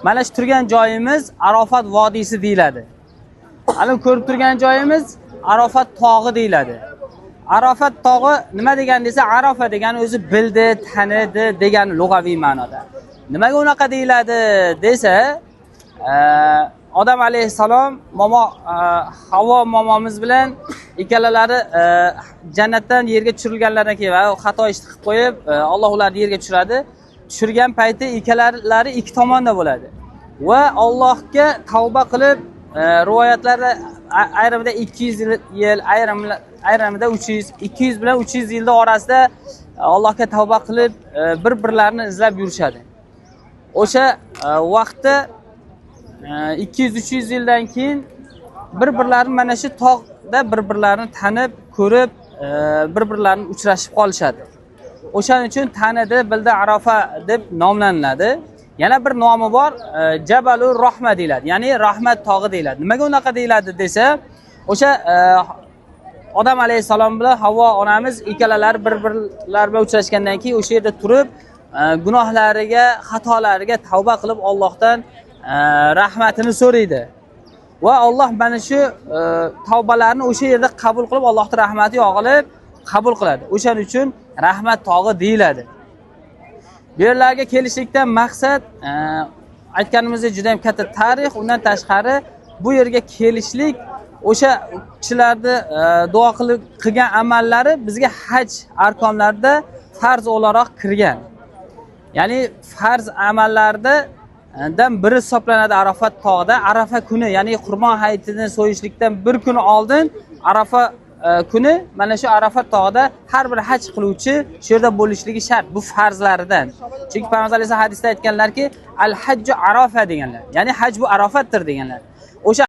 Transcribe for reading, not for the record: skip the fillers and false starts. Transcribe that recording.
Mana shu turgan joyimiz Arofat vodiysi deyiladi. Ana ko'rib turgan joyimiz Arofat tog'i deyiladi. Arofat tog'i nima degani desa, Arofa degani o'zi bildi, tanidi degani lug'aviy ma'noda. Nimaga unaqa deyiladi desa, Odam alayhissalom momo Havvo momomiz bilan ikkalalari jannatdan yerga tushirilganlaridan keyin va xato ishni qilib qo'yib, Alloh ularni yerga tushiradi. Tushirgan payti ikkalalari ikki tomonda bo'ladi. Va Allohga tavba qilib, rivoyatlarda ayrimida 200 yil, ayrimida 300, 200 bilan 300 yilda orasida Allohga tavba qilib, bir-birlarini izlab yurishadi. O'sha vaqtda 200-300 yildan keyin bir-birlarini mana shu tog'da bir-birlarini tanib, ko'rib, bir-birlarini uchrashib qolishadi. O'shaning uchun tanidi, bildi Arofa deb nomlaniladi. Yana bir nomi bor, Jabalur Rahma deyiladi. Ya'ni Rahmat tog'i deyiladi. Nimaga unaqa deyiladi desa, o'sha Odam alayhissalom bilan Havvo onamiz ikkalalari bir-birlari bilan uchrashgandan keyin o'sha yerda turib, gunohlariga, xatolariga tavba qilib Allohdan rahmatini so'raydi. Va Alloh mana shu tavbalarni o'sha yerda qabul qilib, Allohning rahmati yog'ilib qabul qiladi. O'shaning uchun Rahmat tog'i deyiladi. Bu yerlarga kelishlikdan maqsad, aytganimizdek juda ham katta tarix, undan tashqari bu yerga kelishlik o'sha kishilarni duo qilib qilgan amallari bizga haj arkonlarida farz o'laroq kirgan. Ya'ni farz amallardan biri hisoblanadi Arafat tog'ida. Arafa kuni, ya'ni Qurbon hayitini so'yishlikdan bir kun oldin Arafa kuni mana shu Arafat tog'ida har bir haj qiluvchi shu yerda bo'lishligi shart. Bu farzlaridan. Chunki Payg'ambar alayhisalom hadisda aytganlarki, al hajju Arafa deganlar. Ya'ni haj bu Arafatdir deganlar. O'sha